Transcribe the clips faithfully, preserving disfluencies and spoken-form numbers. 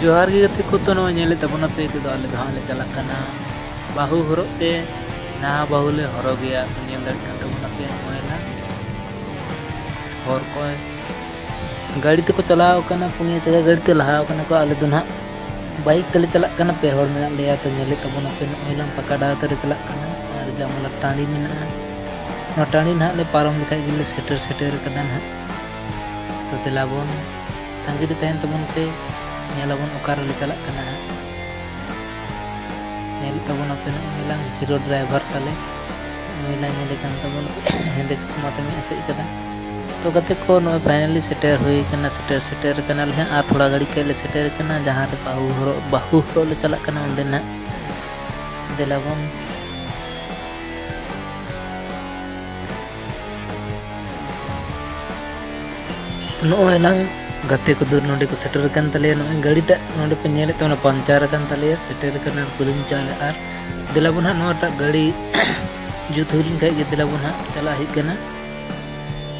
ᱡᱚᱦᱟᱨ ᱜᱮ ᱜᱟᱛᱮ ᱠᱚ, ᱛᱚ ᱱᱚᱜᱼᱚᱭ ᱧᱮᱞᱮᱫ ᱛᱟᱵᱚᱱᱟᱯᱮ, ᱱᱤᱛᱚᱜ ᱫᱚ ᱟᱞᱮ ᱫᱚ ᱦᱟᱸᱜ ᱞᱮ ᱪᱟᱞᱟᱜ ᱠᱟᱱᱟ ᱵᱟᱹᱦᱩ ᱦᱚᱨᱚᱜ ᱛᱮ᱾ ᱱᱟᱣᱟ ᱵᱟᱹᱦᱩ ᱞᱮ ᱦᱚᱨᱚᱜᱮᱭᱟ, ᱛᱚ ᱧᱮᱞ ᱫᱟᱲᱮᱭᱟᱜ ᱠᱟᱱ ᱛᱟᱵᱚᱱᱟᱯᱮ ᱱᱚᱜᱼᱚᱭ ᱱᱟ ᱦᱚᱨ ᱠᱚ ᱜᱟᱹᱰᱤ ᱛᱮᱠᱚ ᱪᱟᱞᱟᱣ ᱠᱟᱱᱟ, ᱯᱩᱱᱭᱟᱹ ᱪᱟᱠᱟ ᱜᱟᱹᱰᱤ ᱛᱮ ᱞᱟᱦᱟ ᱠᱟᱱᱟ ᱠᱚ᱾ ᱟᱞᱮ ᱫᱚ ᱱᱟᱦᱟᱜ ᱵᱟᱭᱤᱠ ᱛᱮᱞᱮ ᱪᱟᱞᱟᱜ ᱠᱟᱱᱟ, ᱯᱮ ᱦᱚᱲ ᱢᱮᱱᱟᱜ ᱞᱮᱭᱟ᱾ ᱛᱚ ᱧᱮᱞᱮᱫ ᱛᱟᱵᱚᱱᱟᱯᱮ ᱱᱚᱜᱼᱚᱭ ᱞᱟᱝ ᱯᱟᱠᱟ ᱰᱟᱦᱟᱨ ᱛᱮᱞᱮ ᱪᱟᱞᱟᱜ ᱠᱟᱱᱟ ᱟᱨ ᱡᱮᱢᱚᱱ ᱴᱟᱺᱰᱤ ᱢᱮᱱᱟᱜᱼᱟ᱾ ᱱᱚᱣᱟ ᱴᱟᱺᱰᱤ ᱱᱟᱦᱟᱜ ᱞᱮ ᱯᱟᱨᱚᱢ ᱞᱮᱠᱷᱟᱡ ᱜᱮᱞᱮ ᱥᱮᱴᱮᱨ ᱥᱮᱴᱮᱨ ᱠᱟᱫᱟ ᱱᱟᱦᱟᱜ᱾ ᱛᱚ ᱫᱮᱞᱟ ᱵᱚᱱ ᱛᱟᱺᱜᱤ ᱨᱮ ᱛᱟᱦᱮᱱ ᱛᱟᱵᱚᱱ ᱯᱮ, ᱧᱮᱞ ᱟᱵᱚᱱ ᱚᱠᱟ ᱨᱮᱞᱮ ᱪᱟᱞᱟᱜ ᱠᱟᱱᱟ ᱦᱟᱸᱜ᱾ ᱧᱮᱞᱮᱫ ᱛᱟᱵᱚᱱᱟᱯᱮ ᱱᱚᱜᱼᱚᱭ ᱞᱟᱝ ᱦᱤᱨᱳ ᱰᱨᱟᱭᱵᱷᱟᱨ ᱛᱟᱞᱮ, ᱱᱩᱭ ᱞᱟᱝ ᱧᱮᱞᱮ ᱠᱟᱱ ᱛᱟᱵᱚᱱ ᱦᱮᱸᱫᱮ ᱪᱚᱥᱢᱟ ᱛᱮ ᱢᱮᱫ ᱮᱥᱮᱫ ᱠᱟᱫᱟ᱾ ᱛᱚ ᱜᱟᱛᱮ ᱠᱚ, ᱱᱚᱜᱼᱚᱭ ᱯᱷᱟᱭᱱᱟᱞᱤ ᱥᱮᱴᱮᱨ ᱦᱩᱭ ᱠᱟᱱᱟ, ᱥᱮᱴᱮᱨ ᱥᱮᱴᱮᱨ ᱠᱟᱱᱟᱞᱮ ᱦᱟᱸᱜ᱾ ᱟᱨ ᱛᱷᱚᱲᱟ ᱜᱷᱟᱹᱲᱤᱡ ᱠᱷᱟᱡ ᱞᱮ ᱥᱮᱴᱮᱨ ᱠᱟᱱᱟ ᱡᱟᱦᱟᱸ ᱨᱮ ᱵᱟᱹᱦᱩ ᱦᱚᱨᱚᱜ, ᱵᱟᱹᱦᱩ ᱦᱚᱨᱚᱜ ᱞᱮ ᱪᱟᱞᱟᱜ ᱠᱟᱱᱟ ᱚᱸᱰᱮ ᱱᱟᱜ᱾ ᱫᱮᱞᱟ ᱵᱚᱱ ᱱᱚᱜᱼᱚᱭ ᱱᱟᱝ ᱜᱟᱛᱮ ᱠᱚᱫᱚ ᱱᱚᱰᱮ ᱠᱚ ᱥᱮᱴᱮᱨ ᱟᱠᱟᱱ ᱛᱟᱞᱮᱭᱟ᱾ ᱱᱚᱜᱼᱚᱭ ᱜᱟᱹᱰᱤᱴᱟᱜ ᱱᱚᱰᱮ ᱯᱮ ᱧᱮᱞᱮᱫ ᱛᱟᱵᱚᱱᱟ, ᱯᱟᱢᱪᱟᱨ ᱟᱠᱟᱱ ᱛᱟᱞᱮᱭᱟ, ᱥᱮᱴᱮᱨ ᱟᱠᱟᱱᱟ ᱠᱩᱞᱦᱤ ᱢᱩᱪᱟᱹᱫ ᱨᱮ᱾ ᱟᱨ ᱫᱮᱞᱟ ᱵᱚᱱ ᱦᱟᱸᱜ ᱱᱚᱣᱟᱴᱟᱜ ᱜᱟᱹᱰᱤ ᱡᱩᱛ ᱦᱩᱭ ᱞᱮᱱᱠᱷᱟᱡ ᱜᱮ ᱫᱮᱞᱟ ᱵᱚᱱ ᱦᱟᱸᱜ ᱪᱟᱞᱟᱜ ᱦᱩᱭᱩᱜ ᱠᱟᱱᱟ᱾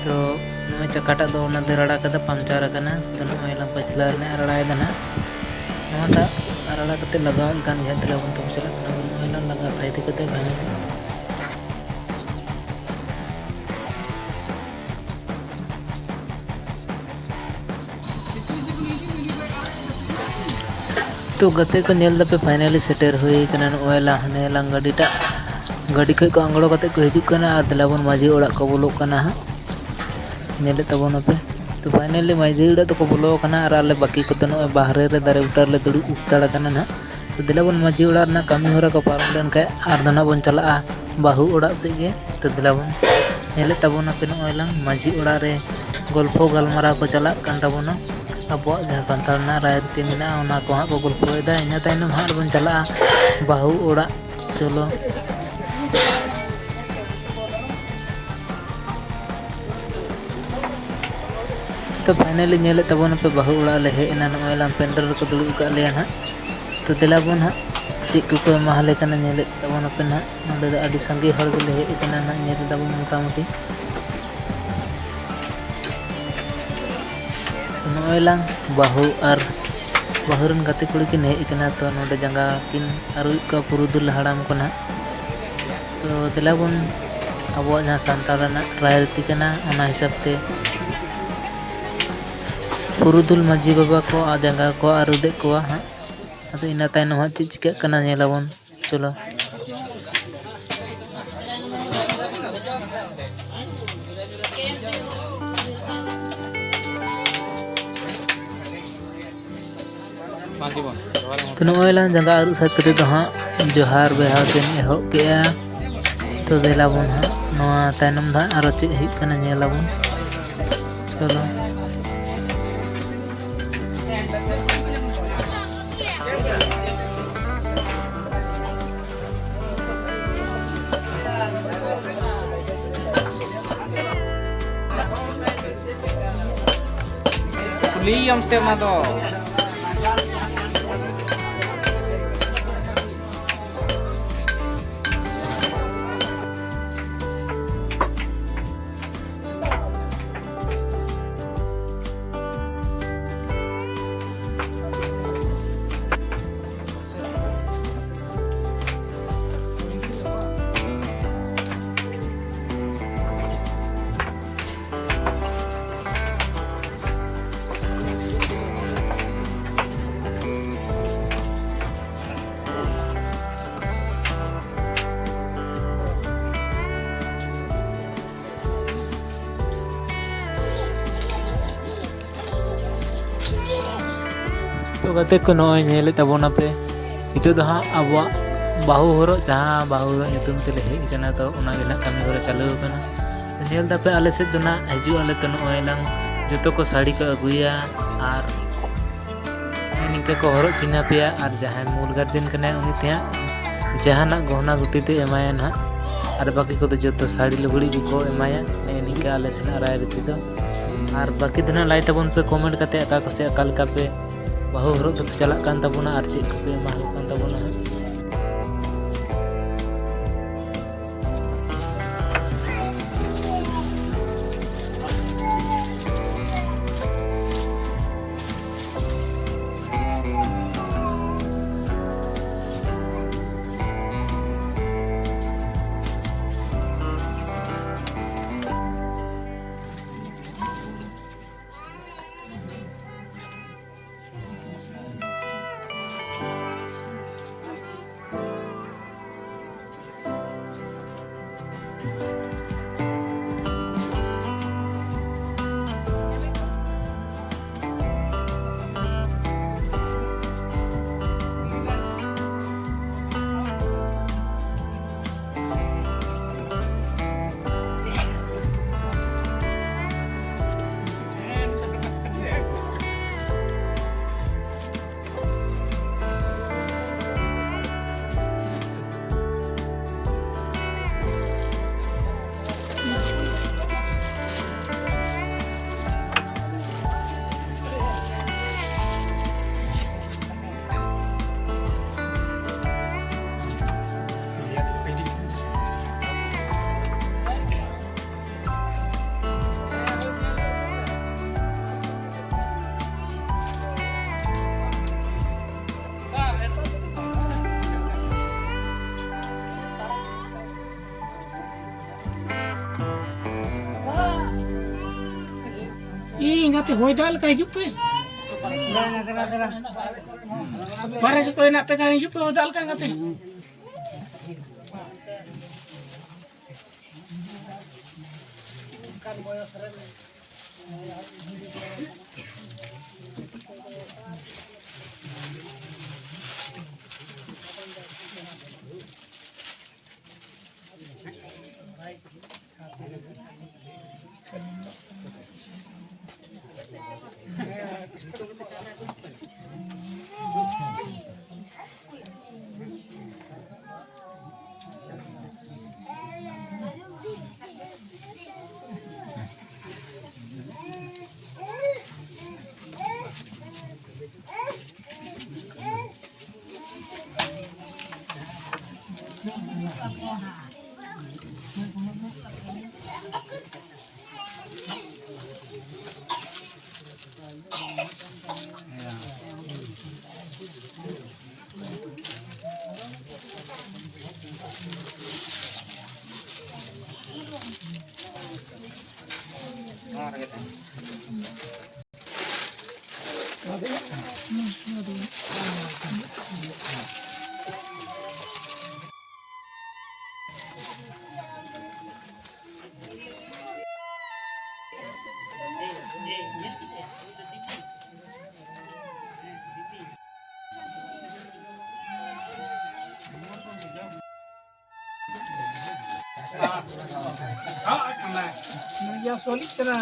ᱛᱚ ᱱᱚᱜᱼᱚᱭ ᱪᱟᱠᱟᱴᱟᱜ ᱫᱚ ᱚᱱᱟ ᱫᱟᱹᱲ ᱟᱲᱟ ᱠᱟᱫᱟ, ᱯᱟᱢᱪᱟᱨ ᱟᱠᱟᱱᱟ᱾ ᱛᱚ ᱱᱚᱜᱼᱚᱭ ᱞᱟᱝ ᱯᱟᱪᱷᱞᱟ ᱨᱮᱱᱟᱜ ᱟᱨ ᱟᱲᱟᱭᱮᱫᱟ ᱱᱟᱦᱟᱜ᱾ ᱱᱚᱣᱟᱴᱟᱜ ᱟᱨ ᱟᱲᱟ ᱠᱟᱛᱮ ᱞᱟᱜᱟᱣᱮᱫ ᱠᱟᱱ ᱜᱮᱭᱟ, ᱫᱮᱞᱟ ᱵᱚᱱ ᱛᱚᱵᱮ ᱪᱟᱞᱟᱜ ᱠᱟᱱᱟ ᱵᱚᱱ᱾ ᱱᱚᱜᱼᱚᱭ ᱞᱟᱝ ᱞᱟᱜᱟᱣ ᱥᱟᱭᱤᱰ ᱠᱟᱛᱮ ᱵᱟᱝ ᱛᱚ ᱜᱟᱛᱮ ᱠᱚ, ᱧᱮᱞ ᱫᱟᱯᱮ, ᱯᱷᱟᱭᱱᱟᱞᱤ ᱥᱮᱴᱮᱨ ᱦᱩᱭ ᱠᱟᱱᱟ᱾ ᱱᱚᱜᱼᱚᱭ ᱞᱟᱝ ᱦᱟᱱᱮ ᱞᱟᱝ ᱜᱟᱹᱰᱤᱴᱟᱜ, ᱜᱟᱹᱰᱤ ᱠᱷᱚᱡ ᱠᱚ ᱟᱬᱜᱚ ᱠᱟᱛᱮ ᱠᱚ ᱦᱤᱡᱩᱜ ᱠᱟᱱᱟ ᱟᱨ ᱫᱮᱞᱟ ᱵᱚᱱ ᱢᱟᱹᱡᱷᱤ ᱚᱲᱟᱜ ᱠᱚ ᱵᱚᱞᱚᱜ ᱠᱟᱱᱟ ᱦᱟᱸᱜ᱾ ᱧᱮᱞᱮᱫ ᱛᱟᱵᱚᱱᱟᱯᱮ᱾ ᱛᱚ ᱯᱷᱟᱭᱱᱟᱞᱤ ᱢᱟᱹᱡᱷᱤ ᱚᱲᱟᱜ ᱫᱚᱠᱚ ᱵᱚᱞᱚ ᱟᱠᱟᱱᱟ ᱟᱨ ᱟᱞᱮ ᱵᱟᱹᱠᱤ ᱠᱚᱫᱚ ᱱᱚᱜᱼᱚᱭ ᱵᱟᱦᱨᱮ ᱨᱮ ᱫᱟᱨᱮ ᱵᱩᱴᱟᱹ ᱨᱮᱞᱮ ᱫᱩᱲᱩᱵ ᱦᱟᱛᱟᱲ ᱟᱠᱟᱱᱟ ᱱᱟᱦᱟᱜ᱾ ᱛᱚ ᱫᱮᱞᱟ ᱵᱚᱱ ᱢᱟᱹᱡᱷᱤ ᱚᱲᱟᱜ ᱨᱮᱱᱟᱜ ᱠᱟᱹᱢᱤ ᱦᱚᱨᱟ ᱠᱚ ᱯᱟᱨᱚᱢ ᱞᱮᱱᱠᱷᱟᱡ ᱟᱨ ᱫᱚ ᱱᱟᱦᱟᱜ ᱵᱚᱱ ᱪᱟᱞᱟᱜᱼᱟ ᱵᱟᱹᱦᱩ ᱚᱲᱟᱜ ᱥᱮᱫ ᱜᱮ᱾ ᱛᱚ ᱫᱮᱞᱟ ᱵᱚᱱ ᱧᱮᱞᱮᱫ ᱛᱟᱵᱚᱱᱟᱯᱮ, ᱱᱚᱜᱼᱚᱭ ᱞᱟᱝ ᱢᱟᱹᱡᱷᱤ ᱚᱲᱟᱜ ᱨᱮ ᱜᱚᱞᱯᱷᱚ ᱜᱟᱞᱢᱟᱨᱟᱣ ᱠᱚ ᱪᱟᱞᱟᱜ ᱠᱟᱱ ᱛᱟᱵᱚᱱᱟ᱾ ᱟᱵᱚᱣᱟᱜ ᱡᱟᱦᱟᱸ ᱥᱟᱱᱛᱟᱲ ᱨᱮᱱᱟᱜ ᱨᱟᱭᱨᱤᱛᱤ ᱢᱮᱱᱟᱜᱼᱟ, ᱚᱱᱟ ᱠᱚ ᱦᱟᱸᱜ ᱠᱚ ᱜᱚᱞᱯᱷᱚᱭᱮᱫᱟ᱾ ᱤᱱᱟᱹ ᱛᱟᱭᱱᱚᱢ ᱦᱟᱸᱜ ᱵᱚᱱ ᱪᱟᱞᱟᱜᱼᱟ ᱵᱟᱹᱦᱩ ᱚᱲᱟᱜ᱾ ᱪᱚᱞᱚ᱾ ᱛᱚ finally ᱧᱮᱞᱮᱫ ᱛᱟᱵᱚᱱᱟᱯᱮ, ᱵᱟᱹᱦᱩ ᱚᱲᱟᱜ ᱞᱮ ᱦᱮᱡ ᱮᱱᱟ᱾ ᱱᱚᱜᱼᱚᱭ ᱞᱟᱝ ᱯᱮᱱᱰᱮᱞ ᱨᱮᱠᱚ ᱫᱩᱲᱩᱵ ᱟᱠᱟᱫ ᱞᱮᱭᱟ ᱱᱟᱦᱟᱜ᱾ ᱛᱚ ᱫᱮᱞᱟ ᱵᱚᱱ ᱦᱟᱸᱜ, ᱪᱮᱫ ᱠᱚᱠᱚ ᱮᱢᱟ ᱞᱮ ᱠᱟᱱᱟ ᱧᱮᱞᱮᱫ ᱛᱟᱵᱚᱱᱟᱯᱮ ᱱᱟᱦᱟᱜ᱾ ᱱᱚᱸᱰᱮ ᱫᱚ ᱟᱹᱰᱤ ᱥᱟᱸᱜᱮ ᱦᱚᱲ ᱜᱮᱞᱮ ᱦᱮᱡ ᱟᱠᱟᱱᱟ ᱱᱟᱦᱟᱜ, ᱧᱮᱞ ᱮᱫᱟᱵᱚᱱ ᱢᱚᱴᱟᱢᱩᱴᱤ᱾ ᱛᱚ ᱱᱚᱜᱼᱚᱭ ᱞᱟᱝ ᱵᱟᱹᱦᱩ ᱟᱨ ᱵᱟᱹᱦᱩ ᱨᱮᱱ ᱜᱟᱛᱮ ᱠᱩᱲᱤ ᱠᱤᱱ ᱦᱮᱡ ᱟᱠᱟᱱᱟ᱾ ᱛᱚ ᱱᱚᱸᱰᱮ ᱡᱟᱸᱜᱟ ᱠᱤᱱ ᱟᱹᱨᱩᱵᱮᱫ ᱠᱚᱣᱟ ᱯᱩᱨᱩᱫᱷᱩᱞ ᱦᱟᱲᱟᱢ ᱠᱚ ᱱᱟᱦᱟᱜ᱾ ᱛᱚ ᱫᱮᱞᱟ ᱵᱚᱱ, ᱟᱵᱚᱣᱟᱜ ᱡᱟᱦᱟᱸ ᱥᱟᱱᱛᱟᱲ ᱨᱮᱱᱟᱜ ᱨᱟᱭᱨᱤᱛᱤ ᱠᱟᱱᱟ, ᱚᱱᱟ ᱦᱤᱥᱟᱹᱵ ᱛᱮ ᱯᱩᱨᱩᱫᱷᱩᱞ ᱢᱟᱹᱡᱷᱤ ᱵᱟᱵᱟ ᱠᱚ ᱟᱨ ᱡᱟᱸᱜᱟ ᱠᱚ ᱟᱹᱨᱩᱵᱮᱫ ᱠᱚᱣᱟ ᱦᱟᱸᱜ᱾ ᱟᱫᱚ ᱤᱱᱟᱹ ᱛᱟᱭᱱᱚᱢ ᱦᱟᱸᱜ ᱪᱮᱫ ᱪᱤᱠᱟᱹᱜ ᱠᱟᱱᱟ ᱧᱮᱞᱟᱵᱚᱱ᱾ ᱪᱚᱞᱚ᱾ ᱛᱚ ᱱᱚᱜᱼᱚᱭ ᱞᱟᱝ ᱡᱟᱸᱜᱟ ᱟᱹᱨᱩᱵ ᱥᱟᱹᱛ ᱠᱟᱛᱮ ᱫᱚ ᱦᱟᱸᱜ ᱡᱚᱦᱟᱨ ᱵᱮᱣᱦᱟᱨ ᱠᱤᱱ ᱮᱦᱚᱵ ᱠᱮᱜᱼᱟ᱾ ᱛᱚ ᱫᱮᱞᱟ ᱵᱚᱱ ᱦᱟᱸᱜ ᱱᱚᱣᱟ ᱛᱟᱭᱱᱚᱢ ᱫᱚ ᱦᱟᱸᱜ ᱟᱨᱚ ᱪᱮᱫ ᱦᱩᱭᱩᱜ ᱠᱟᱱᱟ ᱧᱮᱞ ᱟᱵᱚᱱ᱾ ᱪᱚᱞᱚ᱾ ᱠᱩᱞᱤᱭᱮᱭᱟᱢ ᱥᱮ ᱚᱱᱟ ᱫᱚ᱾ ᱛᱚ ᱜᱟᱛᱮ ᱠᱚ, ᱱᱚᱜᱼᱚᱭ ᱧᱮᱞᱮᱫ ᱛᱟᱵᱚᱱᱟᱯᱮ, ᱱᱤᱛᱚᱜ ᱫᱚ ᱦᱟᱸᱜ ᱟᱵᱚᱣᱟᱜ ᱵᱟᱹᱦᱩ ᱦᱚᱨᱚᱜ, ᱡᱟᱦᱟᱸ ᱵᱟᱹᱦᱩ ᱦᱚᱨᱚᱜ ᱧᱩᱛᱩᱢ ᱛᱮᱞᱮ ᱦᱮᱡ ᱟᱠᱟᱱᱟ, ᱛᱚ ᱚᱱᱟᱜᱮ ᱱᱟᱜ ᱠᱟᱹᱢᱤ ᱦᱚᱨᱟ ᱪᱟᱹᱞᱩ ᱟᱠᱟᱱᱟ᱾ ᱧᱮᱞ ᱫᱟᱯᱮ ᱟᱞᱮ ᱥᱮᱫ ᱫᱚ ᱱᱟᱜ ᱦᱤᱡᱩᱜ ᱟᱞᱮ, ᱛᱚ ᱱᱚᱜᱼᱚᱭ ᱞᱟᱝ ᱡᱚᱛᱚ ᱠᱚ ᱥᱟᱹᱲᱤ ᱠᱚ ᱟᱹᱜᱩᱭᱟ ᱟᱨ ᱱᱤᱝᱠᱟᱹ ᱠᱚ ᱦᱚᱨᱚᱜ ᱪᱤᱱᱦᱟᱹ ᱯᱮᱭᱟ᱾ ᱟᱨ ᱡᱟᱦᱟᱸᱭ ᱢᱩᱞ ᱜᱟᱨᱡᱮᱱ ᱠᱟᱱᱟᱭ, ᱩᱱᱤ ᱛᱮ ᱦᱟᱸᱜ ᱡᱟᱦᱟᱱᱟᱜ ᱜᱚᱦᱱᱟ ᱜᱩᱴᱤ ᱛᱮ ᱮᱢᱟᱭᱟ ᱱᱟᱦᱟᱜ᱾ ᱟᱨ ᱵᱟᱹᱠᱤ ᱠᱚᱫᱚ ᱡᱚᱛᱚ ᱥᱟᱹᱲᱤ ᱞᱩᱜᱽᱲᱤᱡ ᱜᱮᱠᱚ ᱮᱢᱟᱭᱟ᱾ ᱱᱮᱜᱼᱮ ᱱᱤᱭᱟᱹ ᱠᱮᱜᱼᱟ ᱟᱞᱮ ᱥᱮᱱᱟᱜ ᱨᱟᱭᱨᱤᱛᱤ ᱫᱚ᱾ ᱟᱨ ᱵᱟᱹᱠᱤ ᱫᱚ ᱱᱟᱦᱟᱜ ᱞᱟᱹᱭ ᱛᱟᱵᱚᱱ ᱯᱮ ᱠᱚᱢᱮᱱᱴ ᱠᱟᱛᱮ, ᱚᱠᱟ ᱠᱚᱥᱮᱫ ᱚᱠᱟ ᱞᱮᱠᱟ ᱯᱮ ᱵᱟᱹᱦᱩ ᱦᱚᱨᱚᱜ ᱫᱚᱯᱮ ᱪᱟᱞᱟᱜ ᱠᱟᱱ ᱛᱟᱵᱚᱱᱟ ᱟᱨ ᱪᱮᱫ ᱠᱚᱯᱮ ᱮᱢᱟ ᱠᱚ ᱠᱟᱱ ᱛᱟᱵᱚᱱᱟ ᱦᱟᱸᱜ᱾ ᱤᱧ ᱜᱟᱛᱮ, ᱦᱚᱭ ᱫᱟᱜ ᱞᱮᱠᱟ ᱦᱤᱡᱩᱜ ᱯᱮ᱾ ᱵᱟᱨᱦᱮ ᱥᱮᱫ ᱠᱚ ᱦᱮᱱᱟᱜ ᱯᱮ ᱠᱷᱟᱱ ᱦᱤᱡᱩᱜ ᱯᱮ, ᱦᱚᱭ ᱫᱟᱜ ᱞᱮᱠᱟ ᱜᱟᱛᱮ᱾ ᱱᱩᱭ ᱜᱮ ᱥᱚᱞᱤᱜ ᱠᱟᱱᱟ᱾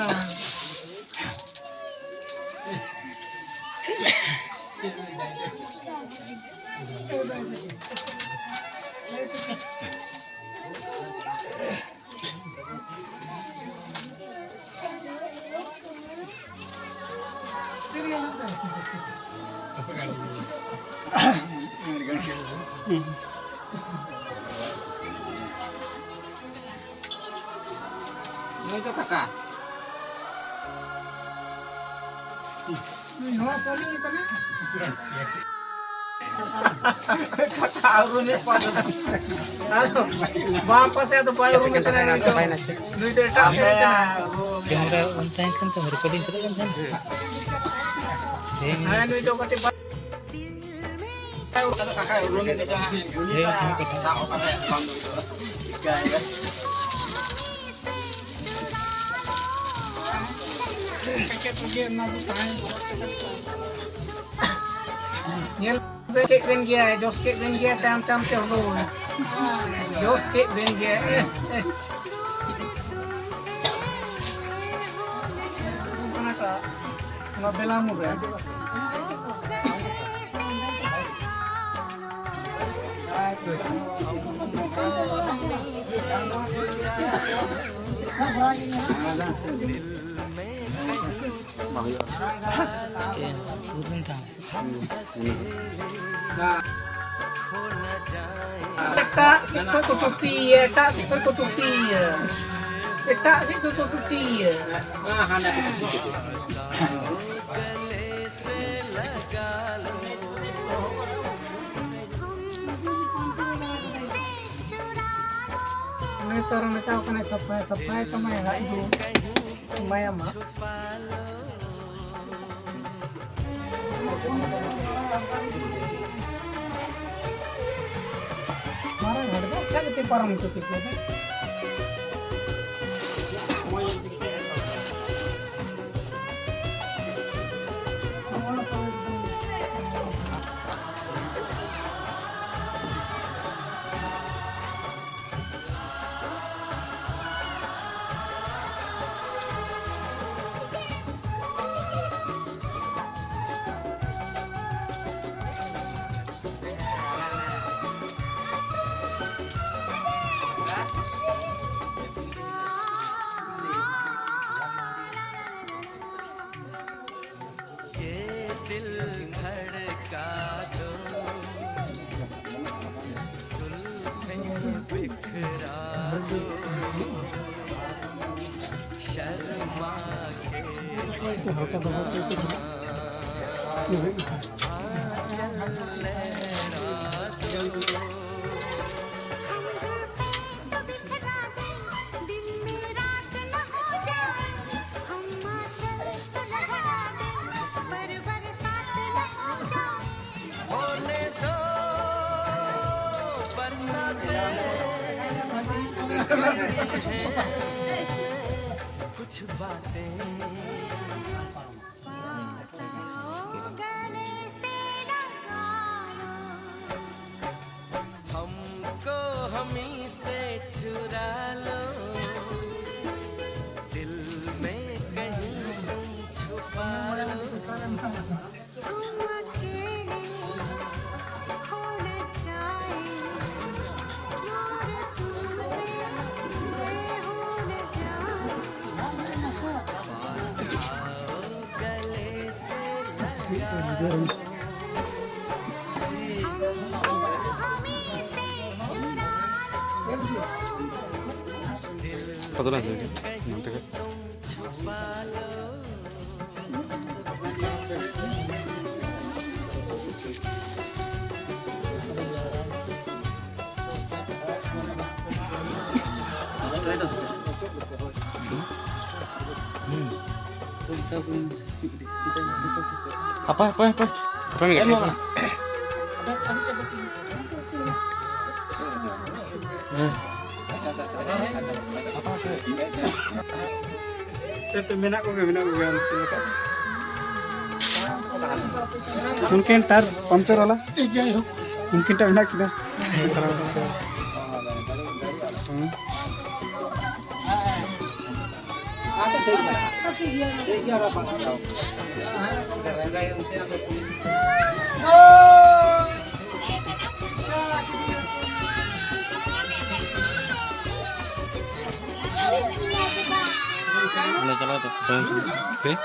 ᱱᱩᱭ ᱫᱚ ᱠᱟᱠᱟ᱾ ᱱᱩᱭ ᱦᱚᱸ ᱥᱟᱹᱨᱤ ᱜᱮ ᱠᱟᱱᱟ᱾ ᱠᱟᱠᱟ ᱟᱨ ᱩᱱᱤ ᱯᱟᱥᱮ᱾ ᱟᱫᱚ ᱵᱟᱝ ᱯᱟᱥᱮ ᱟᱫᱚ ᱵᱟᱭ ᱩᱨᱩᱢᱮ ᱠᱟᱱᱟ ᱱᱩᱭ ᱫᱚ᱾ ᱱᱩᱭ ᱫᱚ ᱮᱴᱟᱜ ᱥᱮᱫ ᱨᱮ ᱠᱟᱱᱟ᱾ ᱠᱮᱢᱮᱨᱟ ᱚᱱ ᱛᱟᱦᱮᱸ ᱠᱟᱱ ᱛᱟᱢᱟ, ᱨᱮᱠᱚᱨᱰᱤᱝ ᱪᱟᱞᱟᱜ ᱠᱟᱱ ᱛᱟᱦᱮᱸᱱ᱾ ᱦᱮᱸ, ᱱᱩᱭ ᱫᱚ ᱠᱟᱹᱴᱤᱡ ᱵᱟᱭ ᱦᱮᱸ, ᱦᱮᱸ, ᱠᱟᱠᱟ᱾ ᱧᱮᱞ ᱯᱮ, ᱪᱮᱫ ᱵᱮᱱ ᱜᱮᱭᱟ, ᱡᱚᱥ ᱪᱮᱫ ᱵᱮᱱ ᱜᱮᱭᱟ, ᱛᱟᱭᱚᱢ ᱛᱟᱭᱚᱢ ᱛᱮ ᱦᱩᱲᱩ᱾ ᱡᱚᱥ ᱪᱮᱫ ᱵᱮᱱ ᱜᱮᱭᱟ, ᱮ, ᱮ᱾ ᱚᱱᱟᱴᱟᱜ, ᱚᱱᱟ ᱵᱮᱞᱟᱢᱩ ᱨᱮ᱾ ᱮᱴᱟᱜ ᱥᱮᱫ ᱠᱷᱚᱱ ᱠᱚ ᱛᱩᱴᱤᱭᱟ, ᱮᱴᱟᱜ ᱥᱮᱫ ᱠᱷᱚᱱ ᱠᱚ ᱛᱩᱴᱤᱭᱟ, ᱮᱴᱟᱜ ᱥᱮᱫ ᱠᱷᱚᱱ ᱠᱚ ᱛᱩᱴᱤᱭᱟ᱾ ᱩᱱᱤ ᱛᱚ ᱟᱨᱚ ᱢᱮᱛᱟᱣ ᱠᱟᱱᱟᱭ, ᱥᱟᱯᱷᱟᱭ, ᱥᱟᱯᱷᱟᱭ ᱛᱟᱢᱟᱭ ᱦᱟᱸᱜ ᱫᱩ᱾ ᱢᱟᱭᱟᱢᱟ᱾ ᱢᱟᱨᱟᱝ ᱦᱟᱴ ᱫᱚ ᱚᱱᱠᱟ ᱜᱮ ᱯᱟᱨᱚᱢ ᱦᱚᱪᱚ ᱠᱮᱫ ᱠᱚᱣᱟ᱾ ये दिल धड़का दो, सुल्फे बिखरा दो, शर्मा के हल्का दबाव। होने दो बरसात, कुछ बातें। हमको हमी से चुरा लो, दिल में कहीं तुम छुपा लो। तुम अकेले खो न जाए, दूर तुमसे दूर हो न जाए। आओ गले से लगा लो। हमको हमी से चुरा लो। ᱯᱟᱛᱞᱟ ᱥᱮ ᱱᱚᱱᱛᱮ ᱠᱷᱚᱡ᱾ ᱦᱟᱯᱳᱭ, ᱦᱟᱯᱳᱭ, ᱦᱟᱯᱳᱭ᱾ ᱦᱟᱯᱳᱭ ᱢᱮ, ᱜᱟᱛᱮ ᱠᱚ᱾ ᱦᱮᱸ᱾ ᱛᱮ, ᱛᱮ, ᱢᱮᱱᱟᱜ ᱠᱚᱜᱮ, ᱢᱮᱱᱟᱜ ᱠᱚᱜᱮ ᱚᱱᱛᱮ ᱫᱚ᱾ ᱩᱱᱠᱤᱱ ᱴᱟᱨ ᱯᱟᱢᱪᱟᱨ ᱵᱟᱞᱟ? ᱡᱟᱭᱦᱳᱠ᱾ ᱩᱱᱠᱤᱱ ᱴᱟᱜ ᱢᱮᱱᱟᱜ ᱠᱤᱱᱟ᱾ ᱥᱟᱨᱟᱣ ᱠᱤᱱ ᱥᱮ? ᱦᱩᱸ᱾ ᱚᱸᱰᱮ ᱪᱟᱞᱟᱣ ᱠᱟᱛᱮ ᱯᱷᱳᱴᱳ ᱦᱩᱭ ᱠᱚᱜᱼᱟ᱾ ᱪᱮᱫ?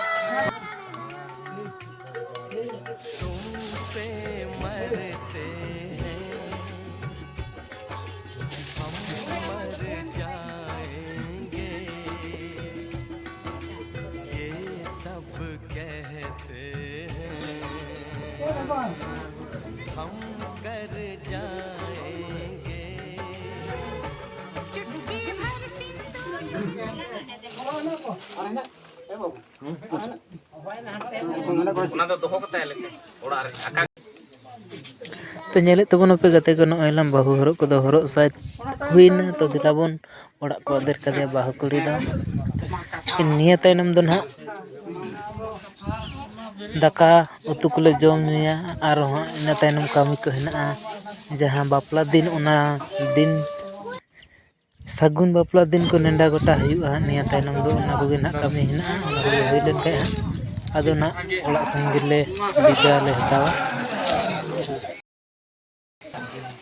ᱚᱱᱟ ᱫᱚ ᱫᱚᱦᱚ ᱠᱟᱛᱟᱭ ᱟᱞᱮ ᱥᱮᱫ ᱚᱲᱟᱜ ᱨᱮ ᱟᱠᱟ᱾ ᱛᱚ, ᱧᱮᱞᱮᱫ ᱛᱟᱵᱚᱱᱟᱯᱮ ᱜᱟᱛᱮ ᱠᱚ, ᱱᱚᱜᱼᱚᱭ ᱞᱟᱝ ᱵᱟᱹᱦᱩ ᱦᱚᱨᱚᱜ ᱠᱚᱫᱚ ᱦᱚᱨᱚᱜ ᱥᱟᱹᱛ ᱦᱩᱭᱱᱟ᱾ ᱛᱚ, ᱫᱮᱞᱟ ᱵᱚᱱ ᱚᱲᱟᱜ ᱠᱚ ᱟᱫᱮᱨ ᱠᱟᱫᱮᱭᱟ ᱵᱟᱹᱦᱩ ᱠᱩᱲᱤ ᱫᱚ᱾ ᱱᱤᱭᱟᱹ ᱛᱟᱭᱱᱚᱢ ᱫᱚ ᱱᱟᱦᱟᱜ ᱫᱟᱠᱟ ᱩᱛᱩ ᱠᱚᱞᱮ ᱡᱚᱢ ᱧᱩᱭᱟ, ᱟᱨᱦᱚᱸ ᱤᱱᱟᱹ ᱛᱟᱭᱱᱚᱢ ᱠᱟᱹᱢᱤ ᱠᱚ ᱦᱮᱱᱟᱜᱼᱟ᱾ ᱡᱟᱦᱟᱸ ᱵᱟᱯᱞᱟ ᱫᱤᱱ, ᱚᱱᱟ ᱫᱤᱱ ᱥᱟᱹᱜᱩᱱ ᱵᱟᱯᱞᱟ ᱫᱤᱱ ᱠᱚ ᱱᱮᱰᱟ ᱜᱚᱴᱟ ᱦᱩᱭᱩᱜᱼᱟ ᱦᱟᱸᱜ᱾ ᱱᱤᱭᱟᱹ ᱛᱟᱭᱱᱚᱢ ᱫᱚ ᱚᱱᱟ ᱠᱚᱜᱮ ᱱᱟᱦᱟᱜ ᱠᱟᱹᱢᱤ ᱦᱮᱱᱟᱜᱼᱟ᱾ ᱚᱱᱟ ᱠᱚᱜᱮ ᱦᱩᱭ ᱞᱮᱱ ᱠᱷᱟᱡ ᱦᱟᱸᱜ, ᱟᱫᱚ ᱱᱟᱦᱟᱜ ᱚᱲᱟᱜ ᱥᱮᱱ ᱜᱮᱞᱮ ᱵᱤᱫᱟᱹ ᱞᱮ ᱦᱟᱛᱟᱣᱟ᱾